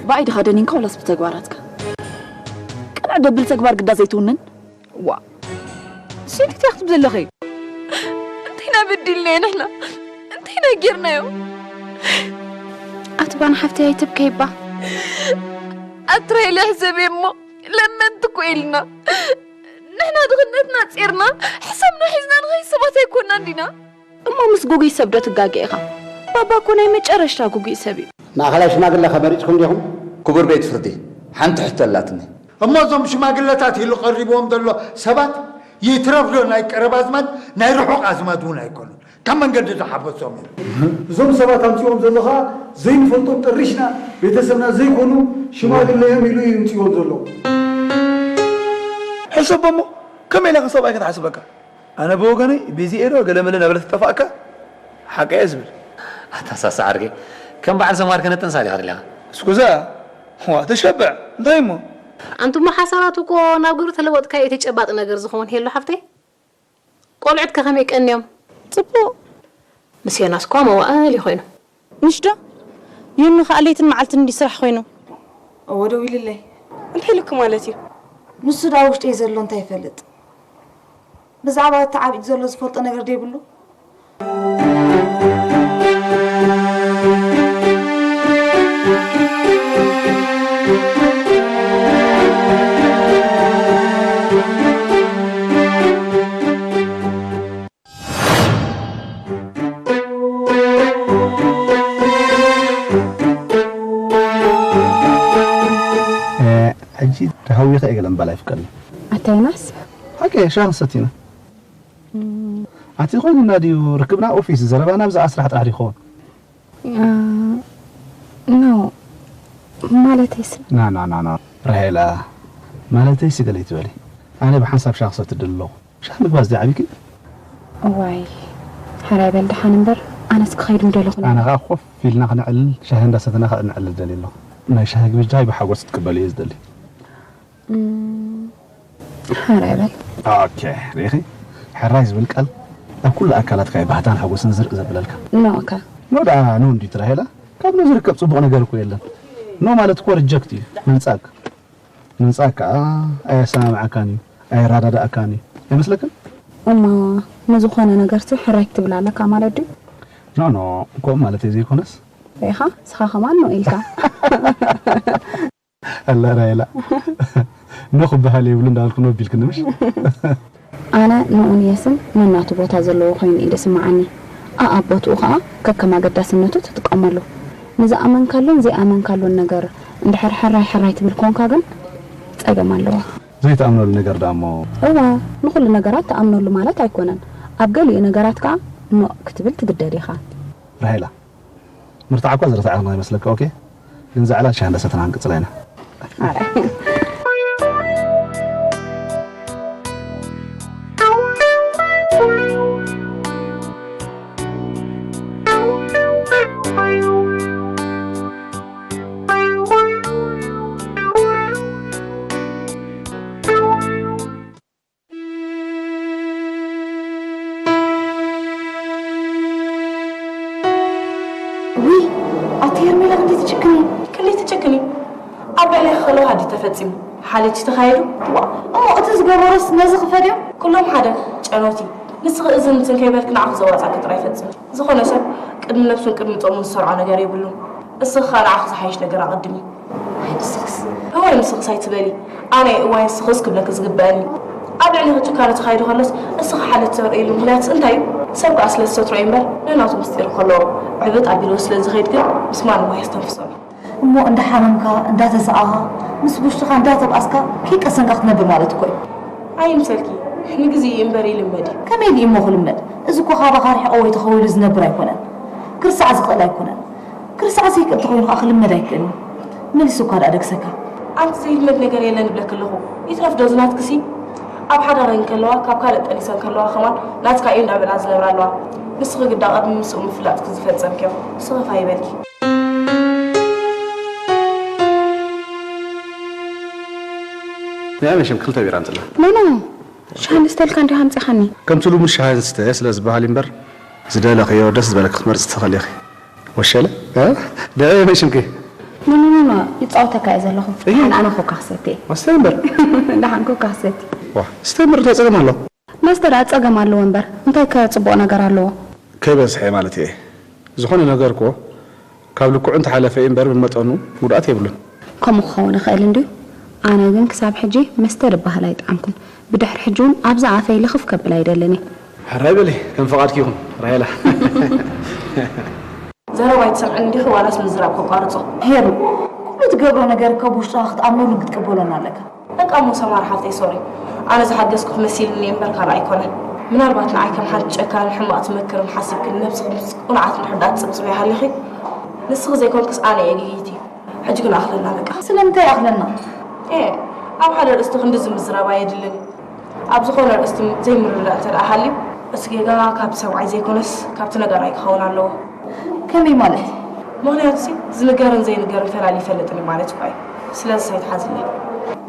ብኣይ ድኻ ደኒንካ ወላስ ብተግባራትካ? ቅንዕ ደብል ተግባር ግዳ ዘይትውንን? ዋ፣ ስኢንክቲ ክትብ ዘለኺ? እንታይ ኢና በዲልናዮ ንሕና? እንታይ ኢና ጌርናዮ? ኣቲ ባና ሓፍተይ ኣይትብከይባ። ኣትራይ ልሕዘብ እሞ ለመንቲ እኮ ኢልና። ንሕና ድኽነትና ጼርና፣ ሕሰምና ሒዝና ንኸይድ ሰባት ኣይኮናን ዲና? እሞ ምስ ጉጉይ ሰብ ዶ ትጋገ ኢኻ? ባባ እኮ ናይ መጨረሽታ ጉጉይ ሰብ እዩ። ማእኸላይ ሽማግለ ከ መሪጽኩም ዲኹም? ክቡር ቤት ፍርዲ፣ ሓንቲ ሕቶ ኣላትኒ። እሞ እዞም ሽማግለታት ኢሉ ቀሪብዎም ዘሎ ሰባት ይትረፍ ዶ ናይ ቀረባ ኣዝማድ፣ ናይ ርሑቕ ኣዝማድ እውን ኣይኮኑን። ካብ መንገዲ ዝሓፈሶም እዮም። እዞም ሰባት ኣምጺኦም ዘሎ ኸኣ ዘይንፈልጦም ጠሪሽና ቤተሰብና ዘይኮኑ ሽማግለ እዮም ኢሉ እዩ ኣምጺዎም ዘሎ። ሕሰቦ እሞ ከመይ ኢልካ ሰብኣይ ክትሓስበካ? ኣነ ብወገነይ ቤዚ ኤዶ ገለመለ ናበለት ትጠፋእካ ሓቂ እየ ዝብል። ኣታ ሳሳ ዓርከይ፣ ከም በዓል ሰማር ከነጥንሳ ዲኻ ደሊኻ? እስኩዛ፣ ዋ ተሸብዕ፣ እንታይ እሞ? ኣንቱሞ ሓሳባት እኮ ናብ ግብሪ ተለወጥካዮ ተጨባጢ ነገር ዝኸውን ሄሎ ሓፍተይ። ቆልዑት ከ ከመይ ቀንዮም? ጽቡቕ። ምስ ዮናስ እኳ መዋእል እዩ ኮይኑ። ምሽ ዶ? ዮኒ ኸኣ ለይትን መዓልትን እንዲ ስራሕ ኮይኑ። እወ ደዊልለይ። እንታይ ኢሉኪ ማለት እዩ? ንሱ ደኣ ውሽጠይ ዘሎ እንታይ ይፈልጥ? ብዛዕባ እቲ ዓቢድ ዘሎ ዝፈልጦ ነገር ዶ የብሉ? ሕጂ ተሃዊኸ እየ ገለ ምባል ኣይፍቀድን። ኣታ ዮናስ። ሓቂ ሻሂ ክንሰቲ ኢና። ኣቲ ኮይንና ድዩ ርክብና ኦፊስ፣ ዘረባና ብዛዕባ ስራሕ ጥራሕ ድዩ ክኸውን? ኖ፣ ማለተይስ። ና፣ ና፣ ና፣ ና። ራሄላ፣ ማለተይስ ገለ ይትበሊ። ኣነ ብሓንሳብ ሻሂ ክሰቲ ድል ኣለኹ። ሻሂ ምግባዝ ድዩ ዓቢኪ? እዋይ፣ ሓራይ በል ደሓን እምበር፣ ኣነስ ክኸይድ ምደለኹ ኣለኹ። ኣነ ኸኣ ኮፍ ኢልና ክነዕልል፣ ሻሂ እንዳሰተና ከኣ ንዕልል ደልየ ኣለኹ። ናይ ሻሂ ግብጃይ ብሓጎስ ክትቅበልዮ እየ ዝደሊ። እም፣ ሓራይ በል። ኦኬ፣ ርኢኺ? ሕራይ ዝብል ቃል ኣብ ኩሉ ኣካላትካ እዩ ባህታን ሓጎስን ዝርእ ዘብለልካ። ኖ፣ ኦኬ። ኖ ደኣ ኖ እንድዩ ትራሄላ? ካብ ኖ ዝርከብ ጽቡቕ ነገር እኮ የለን። ኖ ማለት እኮ ሪጀክት እዩ፣ ምንጻግ። ምንጻግ ከኣ ኣየሰማምዓካን እዩ፣ ኣየረዳድኣካን እዩ። ኣይመስለክን? እሞ ንዝኾነ ነገርሲ ሕራይ ክትብል ኣለካ ማለት ድዩ? ኖ፣ ኖ፣ ከምኡ ማለተይ ዘይኮነስ። ርኢኻ? ንስኻ ከማን ኖ ኢልካ። ኣላ ራሄላ። ኖ ክበሃል የብሉ እንዳበልኩ ኖ ቢልክኒ ምሽ? ኣነ ንኡን የስን ነናቱ ቦታ ዘለዎ ኮይኑ እዩ ዝስምዓኒ። ኣኣብ ቦትኡ ኸኣ ከከም ኣገዳስነቱ ትጥቀመሉ። ንዝኣመንካሉን ዘይኣመንካሉን ነገር እንድሕር ሕራይ ሕራይ ትብል ኮንካ ግን ጸገም ኣለዎ። ዘይትኣምነሉ ነገር ደኣ እሞ? እወ፣ ንኹሉ ነገራት ትኣምነሉ ማለት ኣይኮነን። ኣብ ገሊኡ ነገራት ከኣ ኖእ ክትብል ትግደድ ኢኻ። ራሄላ፣ ምርታዕ እኳ ዝረሳዕና ይመስለካ። ኦኬ፣ ግን እዛ ዕላል ሻሂ እንዳሰተና ክንቅጽላ ኢና። ኣረ። ውይ፣ ኣቲ ሄርሜላ ክንደይ ትጭክኒ? ክንደይ ትጭክኒ? ኣብ ልዕሌኺ ከለዋ ድዩ ተፈጺሙ? ሓለኪ ተኻይዱ? ዋ፣ እሞ እቲ ዝገበሮስ ነዚ ክፈድዮ? ኩሎም ሓደ፣ ጨነውቲ። ንስኺ እዝን እትን ከይበልኪ ንዓኺ ዘዋጻኪ ጥራይ ፈጽሚ። ዝኾነ ሰብ ቅድሚ ነብሱን ቅድሚ ጾሙን ዝሰርዖ ነገር የብሉን። እስኺ ኸኣ ንዓኺ ዝሓይሽ ነገር ኣቐድሚ። ኣይ ንስኽስ። እዋይ ንስኽስ ኣይትበሊ። ኣነ እዋይ ንስኽስ ክብለኪ ዝግበኣኒ። ኣብ ልዕሌኺ ጭካነ ተኻይዱ ከሎስ እስኺ ሓልዮት ተርእይሉ ምኽንያትስ እንታይ እዩ? ሰብ ከኣ ስለ ዝሰትሮ እዩ እምበር ነናቱ ምስጢር ከለዎ ዕብጥ ኣቢልዎ ስለ ዝኸይድ ግን ምስ ማንም ኣይስተንፍሶን እዩ። እሞ እንዳሓመምካ፣ እንዳተሳቐኻ፣ ምስ ውሽጥኻ እንዳተብኣስካ ከይቀሰንካ ክትነብር ማለት እኮ እዩ። ኣይምሰልኪ፣ ንግዜ እዩ እምበር ይልመድ እዩ። ከመይ ኢሉ እሞ ክልመድ? እዚ እኮ ካባኻ ርሒቑ ወይ ተኸዊሉ ዝነብር ኣይኮነን። ክርስዕ ዝኽእል ኣይኮነን። ክርስዕ ዘይክእል ተኾይኑ ኸኣ ክልመድ ኣይክእልን። መሊሱ እኳ ደኣ ደግሰካ። ኣንቲ ዘይልመድ ነገር የለን እብለኪ ኣለኹ። ይትረፍ ዶ ዝናትክሲ? ኣብ ሓዳረን ከለዋ፣ ካብ ካልእ ጠኒሰን ከለዋ ኸማን ናትካ እዩ እንዳበላ ዝነብራ ኣለዋ። ንስኺ ግዳ ቅድሚ ምስኡ ምፍላጥኪ ዝፈጸምክዮ ስኽፍ ኣይበልኪ። ናይ ኣነ ሽም ክልተ ቢራ ኣምፅላ። ኖ፣ ኖ፣ ሻሂ ንስተልካ እንዲኻ ኣምፂኻኒ። ከምቲ ልሙድ ሻሂ ንስተ ስለ ዝበሃል እምበር፣ ዝደለኽዮ ደስ ዝበለኪ ክትመርፂ ትኽእሊ ኢኺ። ወሸለ? እ? ደዐ መይ ሽምኪ? ኖኖኖኖ ይፃወተካ እየ ዘለኹ። ደሓን ኣነ ኮካ ክሰቲ እየ። ወስተይ እምበር። ደሓን ኮካ ክሰቲ። ዋ፣ ስተይ እምበር እንታይ ፀገም ኣሎ? መስተ ደኣ ፀገም ኣለዎ እምበር እንታይ ከ ፅቡቕ ነገር ኣለዎ? ከይበዝሐ ማለት እየ። ዝኾነ ነገር እኮ ካብ ልክዑ እንተሓለፈ እዩ እምበር ብመጠኑ ጉድኣት የብሉን። ከምኡ ክኸውን ይኽእል እንድዩ። ኣነ ግን ክሳብ ሕጂ መስተ ዝበሃል ኣይጠዓምኩን። ብድሕሪ ሕጂ እውን ኣብዚ ኣፈይ ልኽፍ ከብል ኣይደልን እየ። ሕራይ በሊ፣ ከም ፍቓድኪ ይኹን ራሄላ። ዘረባይ ትሰምዕኒ ዲኺ ዋላስ ምዝራብ ከቋርጾ? ሄሩ፣ ኩሉ ትገብሮ ነገር እኮ ብውሽጥኻ ክትኣምነሉን ክትቅበሎን ኣለካ። በቃ እሞ ሰማር ሓፍተይ ሶሪ፣ ኣነ ዝሓገዝኩኺ መሲሉኒ እየ እምበር ካልእ ኣይኮነን። ምናልባት ንዓይ ከም ሓንቲ ጨካንን ሕማቕ ትመክርን ሓሲብክኒ ነብስኺ ምስ ቅኑዓት ንሕዳት ትጽብጽብያ ሃሊኺ፣ ንስኺ ዘይኮንክስ ኣነ እየ ጌግይቲ። ሕጂ ግን ኣኽለና በቃ። ስለምንታይ ኣኽለና? ኤ፣ ኣብ ሓደ ርእስቲ ክንድዚ ምዝራብ ኣየድልን። ኣብ ዝኾነ ርእስቲ ዘይምርድዳእ እንተ ደኣ ሃልዩ፣ እቲ ጌጋ ካብቲ ሰብኣይ ዘይኮነስ ካብቲ ነጋራይ ክኸውን ኣለዎ። ከመይ ማለት? ምኽንያቱሲ ዝንገርን ዘይንገርን ፈላልዩ ይፈልጥን እዩ ማለት እኳ እዩ። ስለዚስ ኣይትሓዝለይ።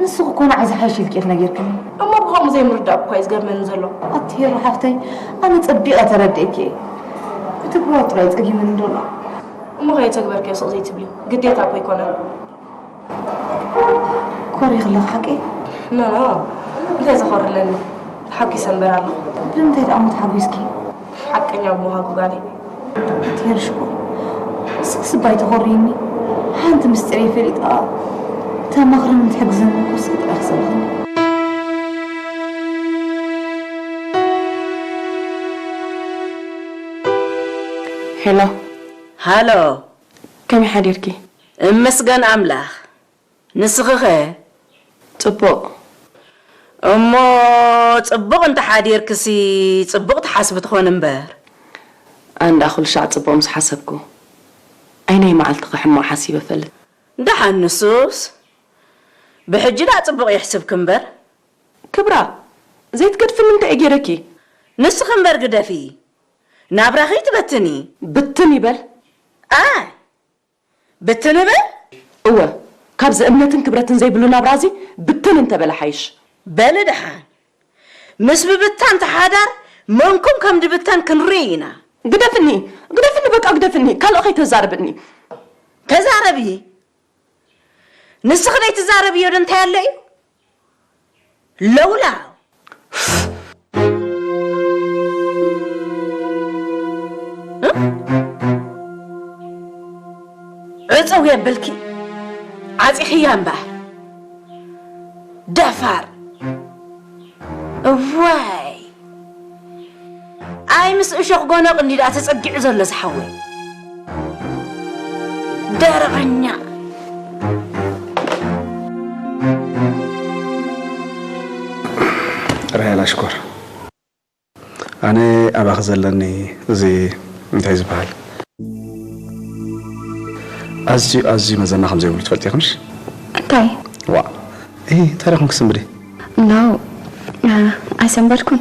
ንስኺ እኮ ንዓይ ዝሓይሽ ኢልኪ ኢኺ ነጊርክኒ። እሞ ብኸምኡ ዘይምርዳእ እኳ እዩ ዝገርመኒ ዘሎ። ኣቲ ሄሩ ሓፍተይ፣ ኣነ ጸቢቐ ተረዲኤኪ እየ። ክትግብሮ ጥራይ ጸጊሙኒ ዘሎ። እሞ ከየተግበርክዮ ስቕ ዘይትብሊ ግዴታ እኮ ኣይኮነን። ኮሪኺ ኣለኺ ሓቀይ? ኖ ኖ፣ እንታይ ዘኾሪ ኣለኒ? ተሓጒሰ እምበር ኣለኹ። ብምንታይ ደኣ እሞ ተሓጒስኪ? ሓቀኛ ብምዃንኩ ጓለይ። ኣቲ ሄሩ ሽኮር፣ ንስኺስ እባ ኣይተኾርይኒ። ሓንቲ ምስጢረይ ፈሊጣ ተማኽረኒ ትሕግዘኒ እኮ ስቕ ጥራይ ክሰምዓኒ። ሄሎ። ሃሎ። ከመይ ሓዲርኪ? እመስገን ኣምላኽ። ንስኺኸ? ጽቡቕ። እሞ ጽቡቕ እንተ ሓዲርክሲ ጽቡቕ ትሓስቢ ትኾኒ እምበር። ኣነ ደኣ ኩሉ ሻዕ ጽቡቕ ምስ ሓሰብኩ፣ ኣየናይ መዓልቲ ከ ሕማቕ ሓሲበ እፈልጥ? ደሓን ንሱስ። ብሕጂ ደኣ ጽቡቕ የሕስብኪ እምበር። ክብራ፣ ዘይትገድፍኒ እንታይ እየ ገይረኪ? ንስኺ እምበር ግደፊ። ናብራኺ ትበትኒ። ብትን ይበል። ኣይ፣ ብትን እብል? እወ፣ ካብዚ እምነትን ክብረትን ዘይብሉ ናብራ እዚ ብትን እንተበለ ሓይሽ። በሊ ደሓን። ምስ ምብታን እቲ ሓዳር መንኩም ከም ድብተን ክንርኢ ኢና። ግደፍኒ፣ ግደፍኒ፣ በቃ ግደፍኒ። ካልእ ከይተዛርብኒ። ተዛረቢ። ንስኺ ዘይትዛረብዮ ዶ እንታይ ኣሎ እዩ? ለውላው። እ? ዕጽው የብልኪ። ዓጺኽያ እምበር። ደፋር። እዋይ። ኣይ ምስ እሾኽ ጎኖቕ እንዲ ደኣ ተጸጊዑ ዘሎ ዝሓወይ። ደረቐኛ። ራሄል ኣሽኮር፣ ኣነ ኣባኺ ዘለኒ እዚ እንታይ ዝበሃል ኣዝዩ ኣዝዩ መዘና ከም ዘይብሉ ትፈልጢ ኢኽንሽ? እንታይ? ዋ፣ እ፣ እንታይ ደኣ ኮንኪ ትስንብዲ? ኖ፣ እ፣ ኣይሰንበድኩን።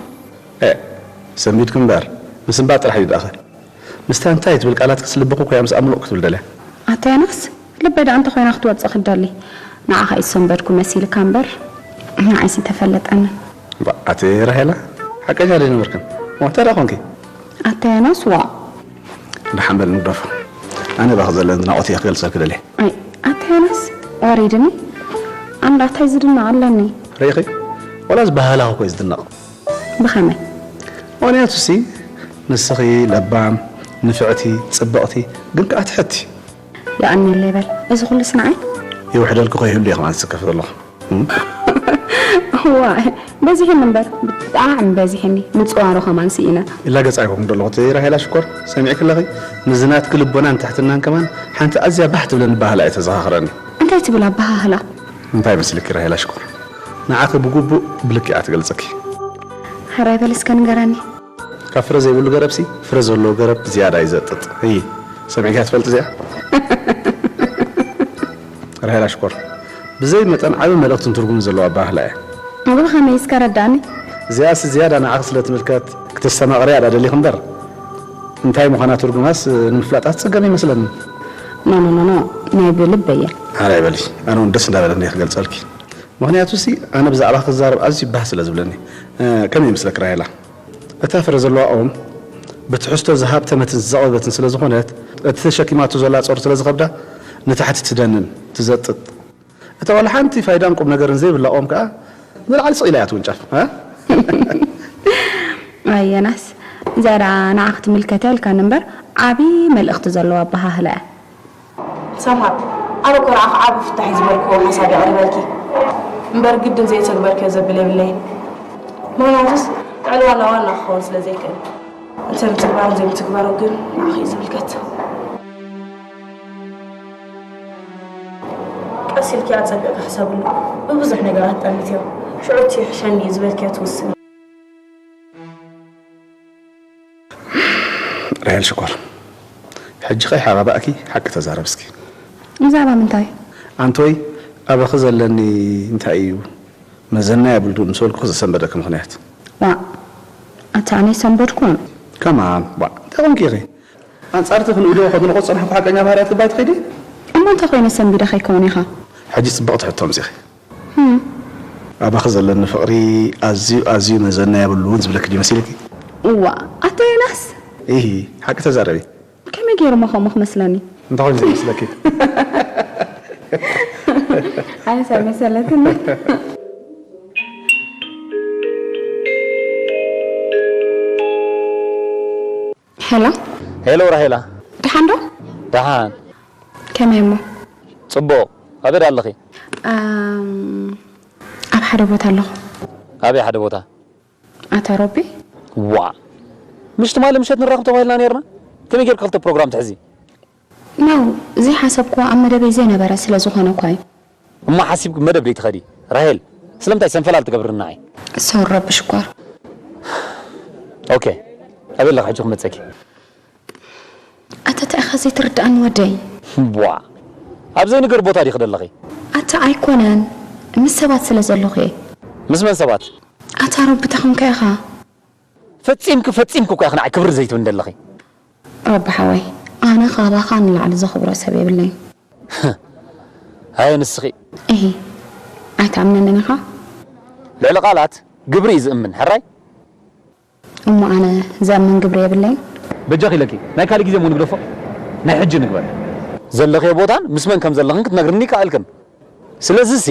እ፣ ሰንቢድኪ እምበር፣ ምስንባድ ጥራሕ እዩ ደኣኸ። ምስታ እንታይ ትብል ቃላትክስ ልብኺ እኮ እያ ምስ ኣእምሮኡ ክትብል ደልያ። ኣታ ዮናስ፣ ልበይ ደኣ እንተኾይና ክትወጽእ ክትደሊ። ንዓኻ እዩ ዝሰንበድኩ መሲልካ እምበር፣ ንዓይሲ ተፈለጠንን። ባ፣ ኣቲ ራሄላ፣ ሓቀኛ ዶ ኣይነበርክን? ዋ፣ እንታይ ደኣ ኮንኪ? ኣታ ዮናስ፣ ዋእ። ደሓን በል ንግደፎ። ኣነ ባኺ ዘለኒ ኣድናቖት እየ ክገልጸልኪ ደልየ። ኣይ፣ ኣታ ዮናስ፣ ወሪድኒ። ኣንዳ እንታይ ዝድነቕ ኣለኒ? ርኢኺ? ወላስ ባህላኺ እኮ እዩ ዝድነቕ። ብኸመይ? ምኽንያቱሲ ንስኺ ለባም፣ ንፍዕቲ፣ ጽብቕቲ፣ ግን ከኣ ትሕቲ። የቐንየለይ በል። እዚ ኩሉስ ንዓይ? ይውሕደልኪ ከይህሉ እየ ከማን ዝስከፍ ዘለኹ። እም? ዋይ፣ በዚሕኒ እምበር፣ ብጣዕሚ በዚሕኒ። ምጽዋሩ ከማን ስኢነ። ይላገጽ ኣይኮንኩን ዘለኹ እቲ ራሄላ ሽኮር። ሰሚዕኪ ኣለኺ? ንዝናትኪ ልቦናን ትሕትናን ከማን ሓንቲ ኣዝያ ባህ ትብለኒ ኣበሃህላ እየ ተዘኻኽረኒ። እንታይ ትብል ኣበሃህላ? እንታይ መስልኪ ራሄላ ሽኮር? ንዓኺ ብግቡእ ብልክዕ እያ ትገልጸኪ። ሕራይ በል እስከ ንገረኒ። ካብ ፍረ ዘይብሉ ገረብሲ ፍረ ዘለዎ ገረብ ዝያዳ እዩ ዘጥጥ። እይ፣ ሰሚዕኪያ ትፈልጢ እዚኣ? ራሄላ ሽኮር፣ ብዘይ መጠን ዓቢ መልእኽትን ትርጉምን ዘለዋ ኣበሃህላ እያ። ብኸመይ እስከ ረዳእኒ? እዚኣስ ዝያዳ ንዓኺ ስለ ትምልከት ክተስተማቕርያ ደኣ ደሊኺ እምበር፣ እንታይ ምዃና ትርጉማስ ንምፍላጥ ኣትጽገሚ ይመስለኒ። ኖ፣ ኖ፣ ኖ፣ ኖ፣ ናይ ብልበይ እያ። ሕራይ በሊ፣ ኣነ እውን ደስ እንዳበለኒ እየ ክገልጸልኪ። ምኽንያቱሲ ኣነ ብዛዕባኺ ክዛረብ ኣዝዩ ባህ ስለ ዝብለኒ። እ፣ ከመይ ይመስለኪ ራሄላ? እታ ፍረ ዘለዋ ኦም ብትሕዝቶ ዝሃብተመትን ዝዘቐበትን ስለ ዝኾነት፣ እቲ ተሸኪማቶ ዘላ ጾር ስለ ዝኸብዳ፣ ንታሕቲ ትደንን፣ ትዘጥጥ። እታ ዋላ ሓንቲ ፋይዳን ቁም ነገርን ዘይብላ ኦም ከኣ፣ ንላዕሊ ስቕ ኢላ እያ ትውንጨፍ። እ? ኣየ ዮናስ፣ እዚኣ ደኣ ንዓኺ ትምልከት እያ ኢልካኒ እምበር፣ ዓቢ መልእኽቲ ዘለዋ ኣበሃህላ እያ። ሰምሃር፣ ኣነ እኮ ንዓኺ ዓቢ ፍታሕ እዩ ዝበልክዎ ሓሳብ የቕርበልኪ እምበር፣ ግድን ዘየተግበርክዮ ዘብል የብለይን። ምኽንያቱስ፣ ልዕሊ ዋና ዋና ክኸውን ስለ ዘይክእል። እንተ ምትግባርን ዘይምትግባርን ግን ንዓኺ እዩ ዝምልከት። ቀስ ኢልኪ ኣጸቢቕኪ ሕሰብሉ። ብብዙሕ ነገራት ጠሚትዮ። ሽዑ እቲ ይሕሸኒ እዩ ዝበልክዮ ትውስኒ። ራሄል ሽኮር፣ ሕጂ ኸ ሓባባእኪ ሓቂ ተዛረብ እስኪ። ብዛዕባ ምንታይ? ኣንቶይ፣ ኣባኺ ዘለኒ እንታይ እዩ? መዘና የብሉን ምስ በልኩ ዘሰንበደኪ ምኽንያት። ዋእ፣ ኣታ ኣነ ኣይሰንበድኩን። ከማን፣ ዋእ፣ እንታይ ኾንኪ ኢኺ? ኣንጻር እቲ ክንእዶ ከድንቖ ዝጸናሕኩ ሓቀኛ ባህርያት ክባይ ትኸይዲ? እሞ እንታይ ኮይነ ሰንቢደ ከይከውን ኢኻ? ሕጂ ጽብቕቲ ሕቶ ኣምጺኺ። ህም። ኣባኺ ዘለኒ ፍቕሪ ኣዝዩ፣ ኣዝዩ መዘና የብሉን ዝብለኪ ድዩ መሲልኪ? እዋ፣ ኣታ ዮናስ! ኢሂ፣ ሓቂ ተዛረቢ። ከመይ ገይሩ እሞ ከምኡ ክመስለኒ? እንታይ ኮይኑ ዘይመስለኪ? ኣነስ ኣይመሰለትኒ። ሄሎ። ሄሎ ራሄላ። ደሓን ዶ? ደሓን። ከመይ እሞ? ጽቡቕ። ኣበይ ኣለኺ? ኣም፣ ኣብ ሓደ ቦታ ኣለኹ። ኣበይ ሓደ ቦታ? ኣታ ሮቢ? ዋእ! ምሽ ትማሊ ምሸት ንራኸብ ተባሂልና ኔርና? ከመይ ጌርኪ ክልተ ፕሮግራም ትሕዚ? ኖ፣ ዘይሓሰብክዎ ኣብ መደበይ ዘይነበረ ስለ ዝኾነ እኳ እዩ። እሞ ሓሲብኪ መደብ ደይትኸዲ? ራሄል፣ ስለምንታይ ሰንፈላል ትገብርኒ ንዓይ? ሶሪ ረቢ ሽኮር። ኦኬ፣ ኣበይ ኣለኺ ሕጂ ክመጸኪ? ኣታ እንታይ ኢኻ ዘይትርድኣኒ ወደይ? ዋእ! ኣብ ዘይንገር ቦታ ዲኺ ዘለኺ? ኣታ ኣይኮነን፣ ምስ ሰባት ስለ ዘለኹ እየ። ምስ መን ሰባት? ኣታ ሮቢ ተኾንካ ኢኻ። ፈጺምኪ፣ ፈጺምኪ እኮ ኢኺ ንዓይ ክብሪ ዘይትብኒ ዘለኺ። ሮቢ ሓወይ፣ ኣነ ካባኻ ንላዕሊ ዘኽብሮ ሰብ የብለይን። ኣየ ንስኺ። እሂ፣ ኣይትኣምነንን ኢኻ? ልዕሊ ቃላት ግብሪ እዩ ዝእምን፣ ሕራይ? እሞ ኣነ ዘእምን ግብሪ የብለይን? በጃኺ ኢለኪ፣ ናይ ካልእ ግዜ እሞ ንግደፎ፣ ናይ ሕጂ ንግበር። ዘለኽዮ ቦታን ምስ መን ከም ዘለኽን ክትነግርኒ ይከኣልክን። ስለዚሲ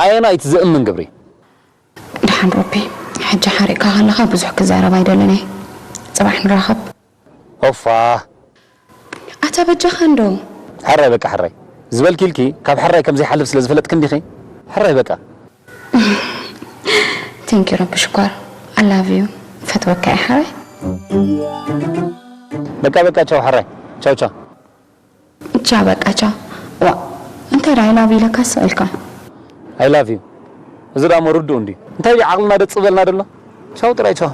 ኣየናይ እቲ ዘእምን ግብሪ? ደሓን ሮቢ፣ ሕጂ ሓሪቕካ ከለኻ ብዙሕ ክዛረብ ኣይደልን እየ። ጽባሕ ንራኸብ። ኦፋ። ኣታ በጃኻ እንዶ። ሕራይ በቃ ሕራይ። ዝበልኪ ኢልኪ ካብ ሕራይ ከም ዘይሓልፍ ስለ ዝፈለጥኪ እንዲኺ። ሕራይ በቃ። ቴንኪ ረቢ ሽኮር። I love you። ፈትወካ እየ ሓራይ። በቃ በቃ ቻው ሓራይ። ቻው ቻው። ቻው በቃ ቻው። ዋ፣ እንታይ ደኣ I love you ኢለካ ስቕ ኢልካ? I love you። እዚ ደኣ እሞ ርዱእ እንድዩ። እንታይ ድዩ ዓቕልና ደጽ ዝበልና ደሎ? ቻው ጥራይ ቻው።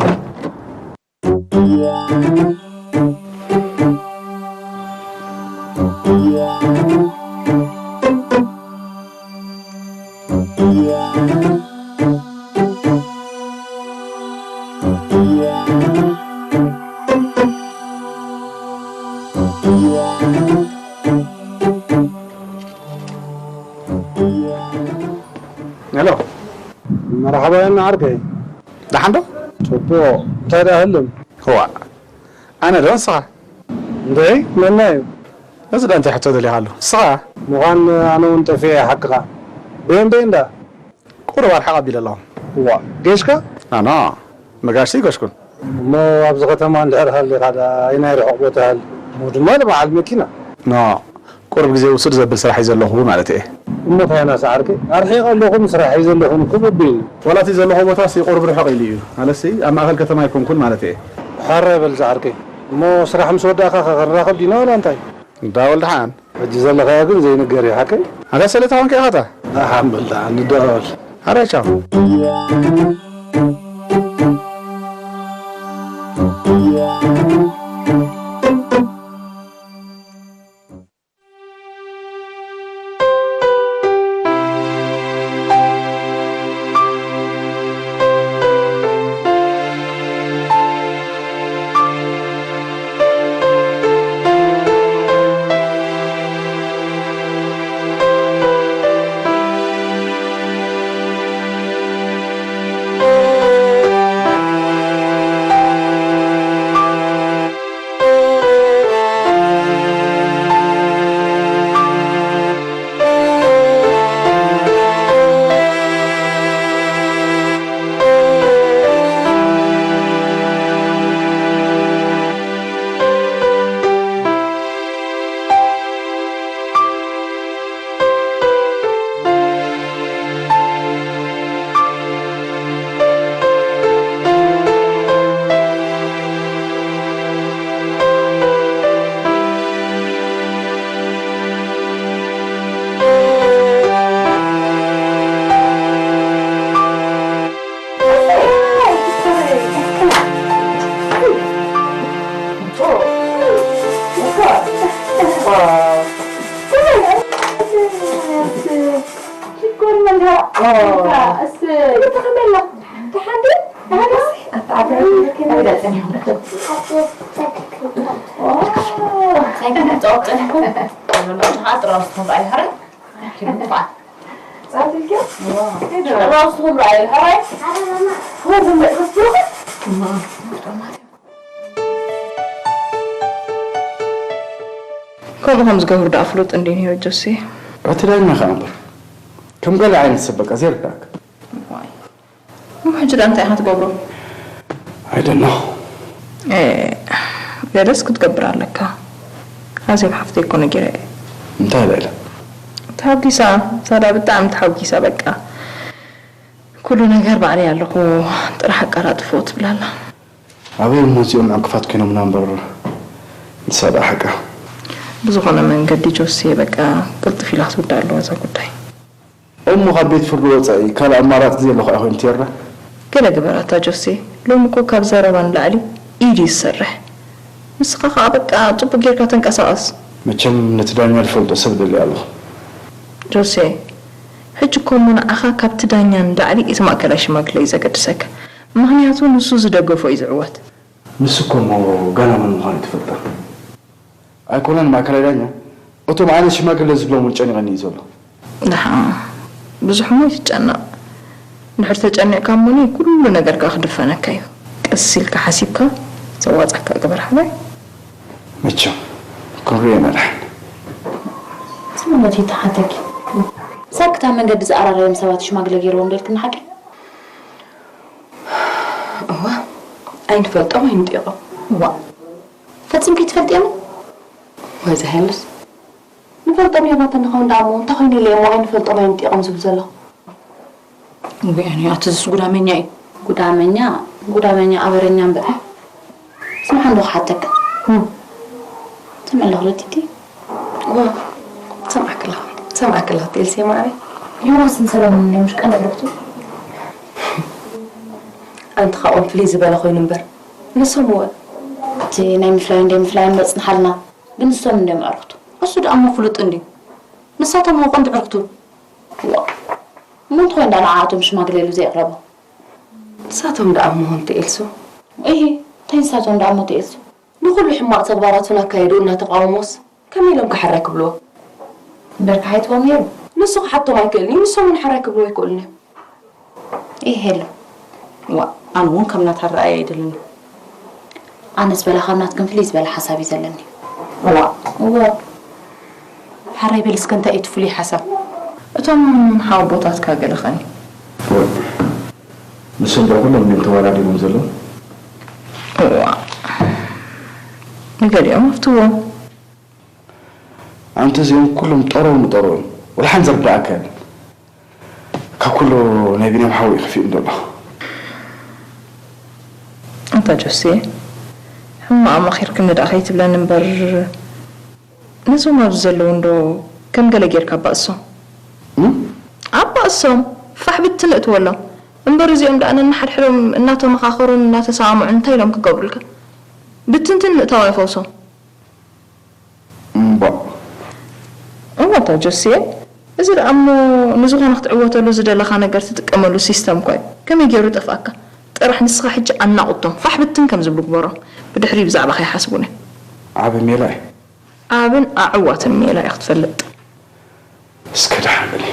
ሄሎ። መርሓባ ዮና ዓርከይ። ደሓን ዶ? ጽቡቕ። እንታይ ደኣ ህልም? እዋ፣ ኣነ ዶ ንስኻ? እንዴ፣ መና እዩ? እዚ ዶ እንታይ ሕቶ ደሊኻሉ? ንስኻ? ምዃን ኣነ እውን ጠፊኤ ሓቅኻ። ቤን ቤን ዳ? ቁሩብ ኣርሓቕ ኣቢለ ኣለኹ። እዋ፣ ጌሽካ? ኣና፣ መጋሽሲ ይገሽኩን። እሞ ኣብዚ ከተማ እንድሕር ሃሊኻ ደኣ፣ ኣየናይ ርሑቕ ቦታ ሃሊ? እሞ ድማ ንበዓል መኪና። ኖ፣ ቁሩብ ግዜ ውሱድ ዘብል ስራሕ እዩ ዘለኹ ማለት እየ። እሞ ታይ ናሳ ዓርከይ፣ ኣርሒቐ ኣለኹ፣ ስራሕ እዩ ዘለኹ፣ ክቡብ እዩ። ዋላ እቲ ዘለኹ ቦታሲ ቁሩብ ርሑቕ ኢሉ እዩ። ማለትሲ፣ ኣብ ማእከል ከተማ ኣይኮንኩን ማለት እየ። ሕራይ በል ዝዓርከይ። እሞ ስራሕ ምስ ወዳእካ ኸ ክንራኸብ ዲና ዋላ እንታይ? እንዳ ወልደሓን። ሕጂ ዘለኻዮ ግን ዘይንገር እዩ ሓቀይ? ኣታ ሰለታ ኮንካ ኢኻ እታ? ደሓን በል ደሓን ንደዋወል። ኣረ ቻው። ከመይ ኣሎ? ደሓን ድዩ? ደሓን ዶ? ኣታ ዓባይ ኣበይ ደኣ ጸኒሕኩም? ኦ፣ እንታይ ከም ትጻወት ጸኒሕኩም? ከዓ ጥራውስኩም ረኣዩ፣ ሕራይ? ኪዱ ንፋዕ። ጻድልኪ? ዋ። ሄዶ። ጥራውስኩም ረኣዩ፣ ሕራይ? ዋ፣ ዘምበ-፣ ዘምበ-፣ ከምኡ ከም ዝገብሩ ደኣ ፍሉጥ እንድዩ ነይሩ ጆሴ። እቲ ዳኛ ኸኣ እምበር፣ ከም ገለ ዓይነት ሰብ በቃ ዘይርዳእካ። ዋይ። እሞ ሕጂ ደኣ እንታይ ኢኻ ትገብሮ? I don't know። ኤ፣ ገለስ ክትገብር ኣለካ። ኣዜብ ሓፍተይ እኮ ነጊረ እየ። እንታይ ኢላ ኢላ? ተሓጒሳ፣ ሳዳ ብጣዕሚ ተሓጒሳ በቃ። ኩሉ ነገር ባዕለይ ኣለኹ፣ ጥራሕ ኣቀላጥፎ ትብል ኣላ። ኣበይ እሞ እዚኦም ዕንቅፋት ኮይኖምና እምበር ንሳ ደኣ ሓቃ። ብዝኾነ መንገዲ ጆሴ በቃ ቅልጥፍ ኢላ ክትውዳእ ኣለዋ እዛ ጉዳይ። እሞ ካብ ቤት ፍርዲ ወጻኢ ካልእ ኣማራጺ ዘየሎ ከኣ ኮይኑ ትየርዳ? ገለ ግበር ኣታ ጆሴ፣ ሎሚ እኮ ካብ ዘረባ ንላዕሊ ኢድ እዩ ዝሰርሕ። ንስኻ ከኣ በቃ ጽቡቅ ጌርካ ተንቀሳቐስ። መቸም ነቲ ዳኛ ዝፈልጦ ሰብ ደልየ ኣለኹ። ጆሴ፣ ሕጂ እኮ እሞ ንዓኻ ካብቲ ዳኛ ንላዕሊ እቲ ማእከላይ ሽማግለ እዩ ዘገድሰካ። ምኽንያቱ ንሱ ዝደገፎ እዩ ዝዕወት። ንሱ እኮ እሞ ጋና መን ምዃኑ ኣይትፈልጦን። ኣይኮነን ማእከላይ ዳኛ፣ እቶም ዓይነት ሽማግለ ዝብሎም እውን ጨኒቐኒ እዩ ዘሎ። ደሓ፣ ብዙሕ እሞ ኣይትጨነቕ። እንድሕር ተጨኒቕካ እሞኒ ኩሉ ነገርካ ክድፈነካ እዩ። ቀስ ኢልካ ሓሲብካ ዘዋጻካ ግበር ሓባይ። መቸም ክንሪኦ ኢና ደሓን። ስምነት ይተሓተኪ። ሳክታ መንገዲ ዝኣራረዮም ሰባት ሽማግለ ገይርዎም ዶ ኢልክኒ ሓቂ? እዋ፣ ኣይንፈልጦም ኣይንጢቖም። እዋ፣ ፈጺምኪ ትፈልጥዮም? ወይዘ ሄሉስ? ንፈልጦም እዮም ኣተ ንኸውን ደኣ እሞ፣ እንታይ ኮይኑ ኢለ እሞ ኣይንፈልጦም ኣይንጢቖም ዝብል ዘለኹ? እውይ፣ ኣነ ኣቲ ዝስ ጉዳመኛ እዩ። ጉዳመኛ፣ ጉዳመኛ ኣበረኛ እምበር። ስምዓ እንዶ ክሓተካ። እም። ትምዕለኹ ዶ ቲቲ? እዋ፣ ሰምዓክላ፣ ሰምዓክላ፣ ቴልሴ ማዕረይ። ዮናስን ሰለሙንን እዮም ሽቀን ዕርክቱ። ኣንቲ ካብኦም ፍልይ ዝበለ ኮይኑ እምበር፣ ንሶም እወ። እቲ ናይ ምፍላይን ደይ ምፍላይን መጽንሓልና፣ ግን ንሶም እንድዮም ዕርክቱ። እሱ ደኣ እሞ ፍሉጥ እንድዩ። ንሳቶም እሞ ቀንዲ ዕርክቱ። ዋ፣ እሞ እንተኾይኑ ደኣ ንዓኣቶም ሽማግለ ኢሉ ዘየቕረቦ? ንሳቶም ደኣ እሞ እንተ ኤልሱ? እሂ፣ እንታይ ንሳቶም ደኣ እሞ እንተ ኤልሱ? ንኹሉ ሕማቕ ተግባራቱን ኣካይድኡ እናተቃወሞስ፣ ከመይ ኢሎም ከ ሕራይ ክብልዎ? እምበር ክሓይትዎም ነይሩ። ንሱ ክሓቶም ኣይክእልን እዩ፣ ንሶም እውን ሕራይ ክብልዎ ኣይክእሉን እዮም። እይ ሄሉ። ዋ፣ ኣነ እውን ከም ናታ ኣረኣእያ ኣይደልን። ኣነስ በላ ካብ ናትክን ፍልይ ዝበለ ሓሳብ እዩ ዘለኒ። ዋ፣ እወ። ሕራይ በል እስከ እንታይ እዩ እቲ ፍሉይ ሓሳብ? እቶም ሓወቦታትካ ገለ ኸኒ? ንሶም ዶ ኩሎም ድዮም ተወዳዲቦም ዘለዉ? እዋ። ንገሊኦም ኣፍትዎም። ኣንቲ እዚኦም ኩሎም ጠረው ንጠረው እዮም። ወላ ሓንቲ ዝርዳእካ የለን። ካብ ኩሉ ናይ ቢንያም ሓው እዩ ከፊኡ ዘሎ። ኣንታ ጆሴ፣ ሕማቕ መኺርክኒ ደኣ ከይትብለኒ እምበር፣ ነዞም ኣብዚ ዘለዉ እንዶ ከም ገለ ጌርካ ኣባእሶም። እም? ኣባእሶም፣ ፋሕ ብትን እትወሎም። እምበር እዚኦም ደኣ ነንሓድሕዶም እናተመኻኸሩን እናተሰማምዑን እንታይ ኢሎም ክገብሩልካ? ብትንትን ምእታው ኣይፈውሶም። እምባእ። እወ፣ ኣታ ጆስየ፣ እዚ ደኣ እሞ ንዝኾነ ክትዕወተሉ ዝደለኻ ነገር ትጥቀመሉ ሲስተም እኳ እዩ። ከመይ ገይሩ ይጠፍኣካ? ጥራሕ ንስኻ ሕጂ ኣናቑቶም ፋሕ ብትን ከም ዝብሉ ግበሮም። ብድሕሪ ብዛዕባኻ ይሓስቡን እዮም። ዓቢ ሜላ እዩ። ዓብን ኣዕዋትን ሜላ እዩ ክትፈልጥ። እስከ ደሓን በሊ።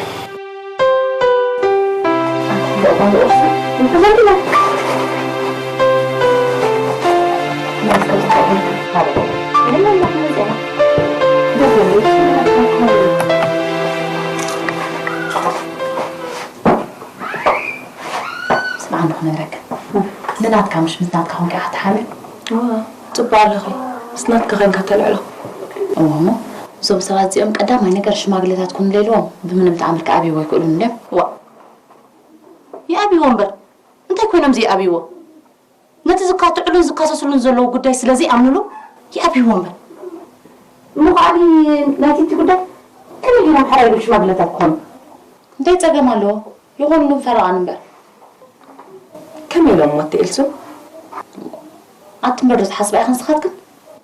ስምዓ እንዶ ክነግረካ። ንናትካ ምሽ ምስ ናትካ ኮንካ ኢኻ ትሓምም? እዋ፣ ጽቡቕ ኣለኺ። ምስ ናትካ ኮንካ ተልዕሎ። እዋ እሞ፣ እዞም ሰባት እዚኦም ቀዳማይ ነገር ሽማግለታት ኩኑለይ ኢልዎም ብምንም ተኣምር ክኣብይዎ ኣይክእሉን እንድዮም። እዋ፣ ይኣብይዎ እምበር፣ እንታይ ኮይኖም ዘይኣብይዎ? ነቲ ዝካትዕሉን ዝካሰስሉን ዘለዉ ጉዳይ ስለ ዘይኣምንሉ ይኣብይዎ እምበር። እሞ ከኣ ናይ ቲቲ ጉዳይ ከመይ ጌሮም ሕራይ ኢሎም ሽማግለታት ክኾኑ? እንታይ ጸገም ኣለዎ? ይኾንሉን ፈረቓን እምበር። ከመይ ኢሎም እሞ ኣቲ ኤልሱ? ኣቲ እምበር ዶ ትሓስባ ኢኽን ንስኻትክን?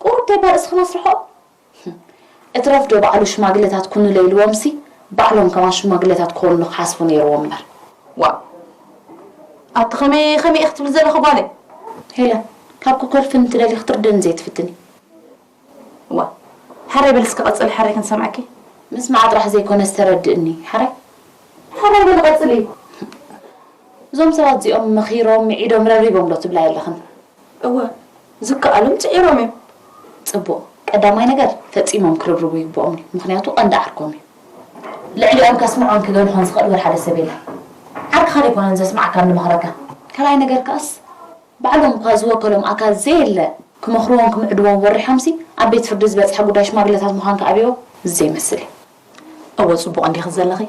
ቁሩብ ተይባ ርእስኽን ኣስርሕኦ። እትረፍ ዶ ባዕሉ ሽማግለታት ኩኑለይ ኢልዎምሲ፣ ባዕሎም ከማን ሽማግለታት ክኾኑሉ ክሓስቡ ነይርዎም እምበር። ዋእ! ኣቲ ከመይ ከመይ ኢኺ ትብሊ ዘለኺ ጓለይ? ሄለን፣ ካብ ክኮርፍን ትደሊ ክትርድእን ዘይትፍትኒ። ዋ፣ ሓራይ በሊ እስከ ቀጽሊ፣ ሓራይ ክንሰምዓኪ። ምስማዕ ጥራሕ ዘይኮነስ ተረድእኒ፣ ሓራይ። ሓራይ በሊ ቀጽሊ። እዞም ሰባት እዚኦም መኺሮም፣ ምዒዶም፣ ረብሪቦም ዶ ትብላ የለኽን? እወ፣ ዝከኣሎም ጽዒሮም እዮም። ጽቡቕ። ቀዳማይ ነገር፣ ፈጺሞም ክርብርቡ ይግብኦም እዩ። ምኽንያቱ ቀንዲ ዓርኮም እዩ። ልዕሊኦም ከስምዖን ክገንሖን ዝኽእል ወላ ሓደ ሰብ የለን። ዓርክኻ ዘይኮነን ዘስምዓካን ዝመኽረካ። ካልኣይ ነገር ከኣስ፣ ባዕሎም እኳ ዝወከሎም ኣካል ዘየለ፣ ክመኽርዎም ክምዕድዎም ወሪሖምሲ፣ ኣብ ቤት ፍርዲ ዝበጽሐ ጉዳይ ሽማግለታት ምዃንካ ኣብዮ ዘይመስል እዩ። እወ፣ ጽቡቕ እንዲኺ ዘለኺ።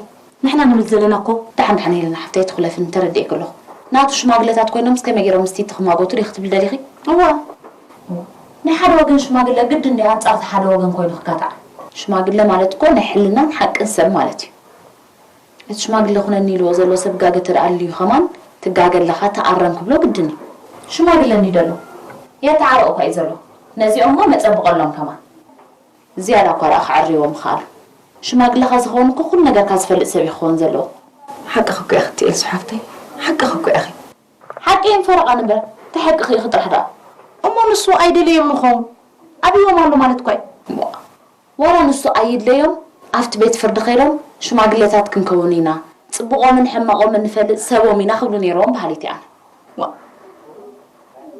ንሕና ንብል ዘለና እኮ፣ ደሓን ደሓን ሄለና ሓፍተይ፣ ትኹለፍን ተረዲኤኪ ኣለኹ። ናቱ ሽማግለታት ኮይኖምስ ከመይ ገይሮም ምስቲ ትኽማጎቱ ዲኺ ትብሊ ደሊኺ? እወ። ናይ ሓደ ወገን ሽማግለ ግድን ድዩ ኣንጻር እቲ ሓደ ወገን ኮይኑ ክካታዕ? ሽማግለ ማለት እኮ ናይ ሕልናን ሓቅን ሰብ ማለት እዩ። እቲ ሽማግለ ኩነኒ ኢልዎ ዘሎ ሰብ ጋገ ተደኣ ኣልዩ ከማን፣ ትጋገ ኣለኻ ተኣረም ክብሎ ግድን እዩ። ሽማግለ እንድዩ ደሎ፣ የተዓረቑ እኳ እዩ ዘሎ። ነዚኦም እሞ ነጸብቐሎም ከማን። ዝያዳ እኳ ደኣ ከዐርይዎ ምኽኣሉ። ሽማግለኻ ዝኸውን እኮ ኩሉ ነገርካ ዝፈልጥ ሰብ እዩ ክኸውን ዘለዎ። ሓቅኺ እኮ ኢኺ እትኤልሱ ሓፍተይ፣ ሓቅኺ እኮ ኢኺ። ሓቂ እየን ፈረቓን እምበር፣ እንታይ ሓቂ ኢኺ ጥራሕ ደኣ። እሞ ንሱ ኣይደለዮም ንኸውን ኣብይዎም ኣሎ ማለት እኳ እዩ። ዋላ ንሱ ኣይድለዮም፣ ኣብቲ ቤት ፍርዲ ከይዶም ሽማግለታት ክንከውን ኢና፣ ጽቡቖምን ሕማቖምን ንፈልጥ ሰቦም ኢና ክብሉ ነይርዎም በሃሊት እየ ኣነ። ዋ፣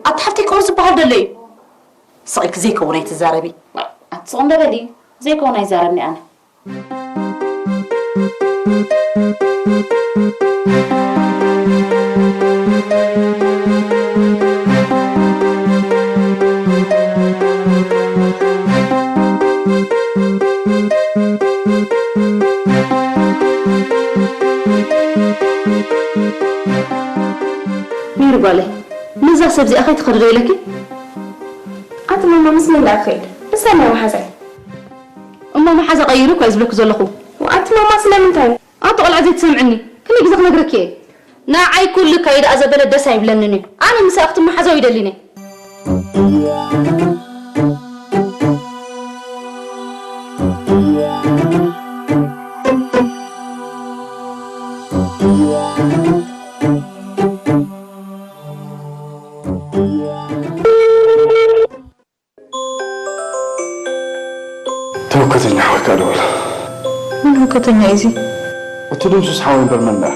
ኣቲ ሓፍተይ ከምኡ ዝበሃል ደሎ እዩ። ስቕ ኢልኪ ዘይከውን ኣይትዛረቢ። ኣቲ ስቕ እንዶ በሊ፣ ዘይከውን ኣይዛረብን እየ ኣነ። ሚር ጓለይ፣ ነዛ ሰብ እዚኣ ከይትኸዲ ዶ ኢለኪ? ኣቲ ማማ፣ ምስ መን ደኣ ክኸይድ? ንሳ እያ መሓዛይ። እሞ መሓዛ ቀይሪ እኮ እየ ዝብለኪ ዘለኹ። ኣቲ ማማ፣ ስለምንታይ? ኣቲ ቆልዓ ዘይትሰምዕኒ፣ ክንደይ ግዜ ክነግረኪ እየ? ንዓይ ኩሉ ከይድ ኣዘበለ ደስ ኣይብለንን እዩ። ኣነ ምሳኣ ክትመሓዘው ይደሊኒ። ተወከተኛ ሓወይካ ደወለ። መን ህውከተኛ እዩ እዚ? እቲ ድምሱስ ሓወይ እምበር መን ደኣ?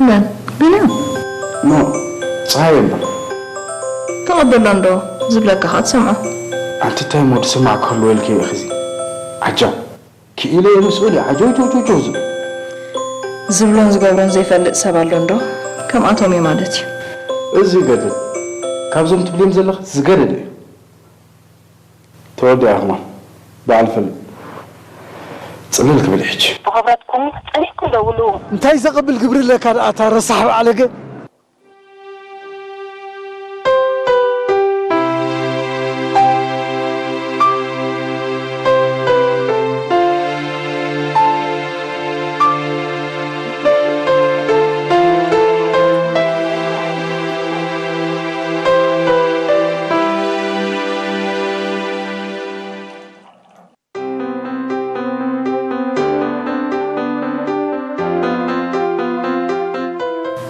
መን? ቢንያም? ኖ፣ ጸሃየ እምበር። ተቐበሎ እንዶ ዝብለካ ኸኣ ትሰምዖ። ኣንቲ እንታይ እሞ ዝስማዕ ክህልዎ ኢልኪ ኢኺ እዚ? ዓጃብ። ክኢለ እየ ምስኡል እየ ዓጀውጀውጀውጀው ዝብል። ዝብሎን ዝገብሮን ዘይፈልጥ ሰብ ኣሎ እንዶ? ከምኣቶም እዩ ማለት እዩ። እዚ ገድል፣ ካብዞም ትብልዮም ዘለኺ ዝገደደ እዩ። ተወዲኣ ከማን በዓል ፈልጥ። ጽልል ክብል ሕጂ። ብኽብረትኩም ጸኒሕኩም ደውሉ። እንታይ ዘቐብል ግብሪ ኣለካ ደኣ እታ ረሳሕ በዓለገ?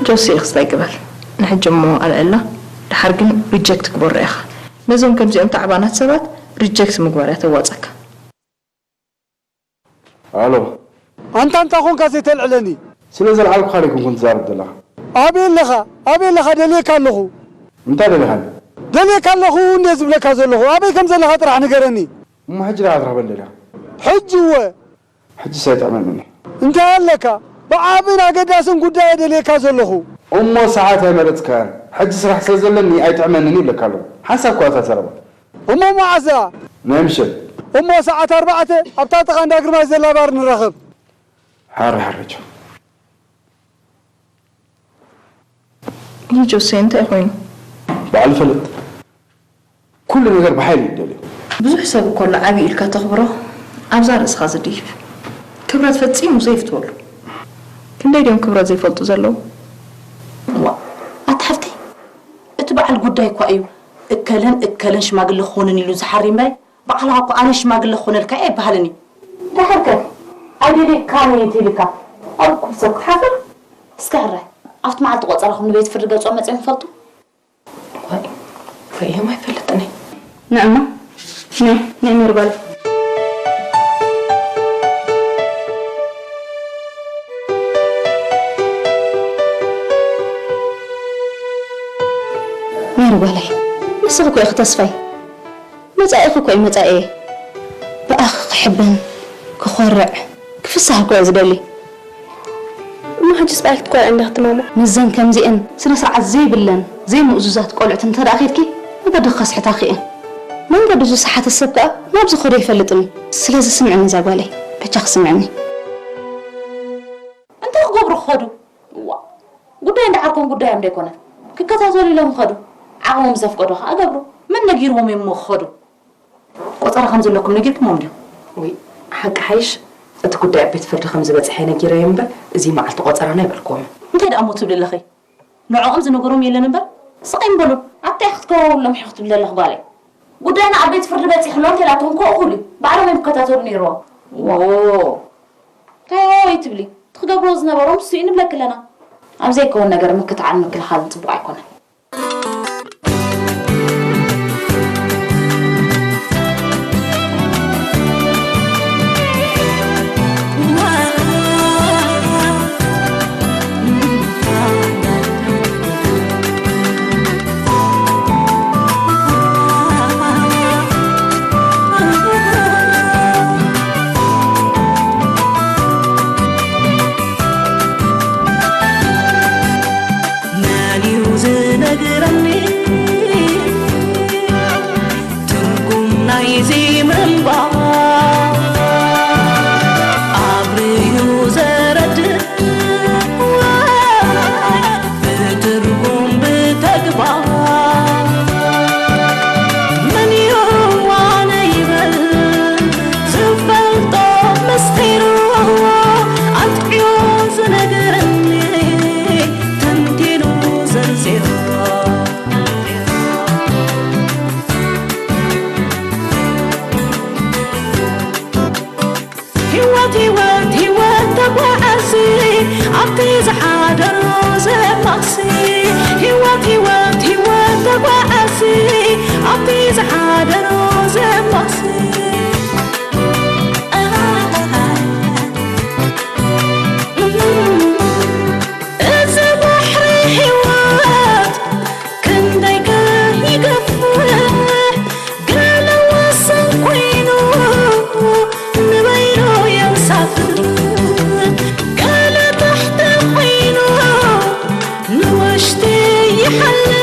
ጆሲ፣ ክስታይ ግበር። ንሕጂ እሞ ኣልዕላ፣ ደሓር ግን ሪጀክት ግበሮ ኢኻ። ነዞም ከምዚኦም ታዕባናት ሰባት ሪጀክት ምግባር እያ ተዋጸካ። ኣሎ። ኣንታ እንታይ ኮንካ ዘይተልዕለኒ? ስለ ዘልዓልኩኻ ኣይኮንኩን ትዛረብ ዘለኻ። ኣበይ ኣለኻ? ኣበይ ኣለኻ? ደልየካ ኣለኹ። እንታይ ደሊኻኒ? ደልየካ ኣለኹ እንደ ዝብለካ ዘለኹ። ኣበይ ከም ዘለኻ ጥራሕ ንገረኒ። እሞ ሕጂ ደኣ ክትረኽበኒ ደሊኻ? ሕጂ እወ። ሕጂስ ኣይጥዕመንን እዩ። እንታይ ኣለካ? ብዓብን ኣገዳስን ጉዳይ እየ ደልየካ ዘለኹ። እሞ ሰዓት ኣይመረጽካን። ሕጂ ስራሕ ስለ ዘለኒ ኣይጥዕመንን እዩ እብለካ ኣለኹ። ሓንሳብ እኳ እታ ዘረባ። እሞ መዓዝ ደኣ? ናይ ምሸት። እሞ ሰዓት ኣርባዕተ ኣብታ ጥቓ እንዳ ግርማይ ዘላ ባር ንራኸብ። ሓራይ ሓራይ ቻው። ይህ ጆሴ እንታይ ኮይኑ? በዓል ፈለጥ። ኩሉ ነገር ብሓይሊ እዩ ደልዮ። ብዙሕ ሰብ እኮ ኣሎ ዓብዪ ኢልካ ተኽብሮ፣ ኣብዛ ርእስኻ ዝድይብ። ክብረት ፈጺሙ ዘይፍትወሉ። ክንደይ ድዮም ክብረት ዘይፈልጡ ዘለዉ? ዋ፣ ኣታ ሓፍተይ፣ እቲ በዓል ጉዳይ እኳ እዩ። እከለን እከለን ሽማግለ ክኾኑን ኢሉ ዝሓሪ እምበር፣ ባዕልኻ እኮ ኣነ ሽማግለ ክኾነልካ እየ ኣይበሃልን እዩ። ደሓር ከ ኣይደልየካን እየ እንተኢልካ፣ ኣብ ኩሉ ሰብ ክትሓፍር? እስከ ሕራይ፣ ኣብቲ መዓልቲ ቆጸራኹም ንቤት ፍርዲ ገጾም መጺኦም ይፈልጡ? ዋይ፣ ርእዮም ኣይፈልጥን እየ። ንዕማ፣ ንዕ፣ ንዕ ሜሪ ጓለይ። ሜሪ ጓለይ፣ ንስኺ እኮ ኢኺ ተስፋይ። መጻኢኺ እኮ እዩ መጻኢየ። ብኣኺ ክሕበን፣ ክኾርዕ፣ ክፍሳህ እኮ እየ ዝደሊ። እሞ ሕጅስ ብኣይ ክትኮርዕ እንዳ ክትማሞ? ምስዘን ከምዚኤን ስነ ስርዓት ዘይብለን ዘይምእዙዛት ቆልዑት እንተ ደኣ ኬድኪ፣ መገዲ ክኸስሕታኺ እየን። መንገዱ ዝሰሓተ ሰብ ከኣ ናብ ዝኸዶ ኣይፈልጥን እዩ። ስለዚ ስምዕኒ እዛ ጓለይ፣ በጃኺ ስምዕኒ። እንታይ ክገብሩ ክኸዱ? እዋ፣ ጉዳይ እንዳ ዓርኮም ጉዳዮም ዶ ኣይኮነን? ክከታተሉ ኢሎም ይኸዱ። ዓቕሞም ዘፍቀዶ ከኣ ገብሩ። መን ነጊርዎም እዮም እሞ ክኸዱ? ቆጸራ ከም ዘለኩም ነጊርኩሞም ድዩ? ውይ፣ ሓቂ ሓይሽ፣ እቲ ጉዳይ ኣብ ቤት ፍርዲ ከም ዝበጽሐ ነጊረዮም እምበር፣ እዚ መዓልቲ ቆጸራና ኣይበልኩዎምን። እንታይ ደኣ እሞ ትብሊ ኣለኺ? ንዕኦም ዝነገሮም የለን እምበር፣ ስቕ ኣይምበሉ። ኣታ ኢኺ ክትከዋውሎም ኢኺ ክትብሊ ዘለኺ ጓለይ። ጉዳይና ኣብ ቤት ፍርዲ በጺሑ ኣሎ እንተ ኢላትኩም እኮ እኹል እዩ። ባዕሎም እዮም ክከታተሉ ነይርዎም። ዎ፣ እንታይ ዎ ትብሊ? እቲ ክገብርዎ ዝነበሮም እሱ እዩ ንብለኪ ኣለና። ኣብ ዘይከውን ነገር ምክትዓል ምክልኻልን ጽቡቕ ኣይኮነን። መን እዩ ዝነግረኒ ትርጉም ናይዚ ምንባር? ኣብርዩ ዘረድእ ብትርጉም ብተግባር መን እዩ ዋነ ይበል ዝፈልጦ ምስጢሩ ኣጥዕዮ ዝነግረኒ ተንቲኑ ዘርዚሩ። ህይወት ህይወት ህይወት ተጓዓዚ ኣብቲ ዝሓደሮ ዘማሲ። ህይወት ህይወት ህይወት ተጓዓዚ ኣብቲ ዝሓደሮ ዘማሲ። እዚ ባሕሪ ህይወት ክንደይ ከ ይገፍሕ፣ ገለ ወሰን ኮይኑ ንበይኑ የንሳፍፍ፣ ገለ ታሕቲ ኮይኑ ንውሽጢ ይሓልፍ።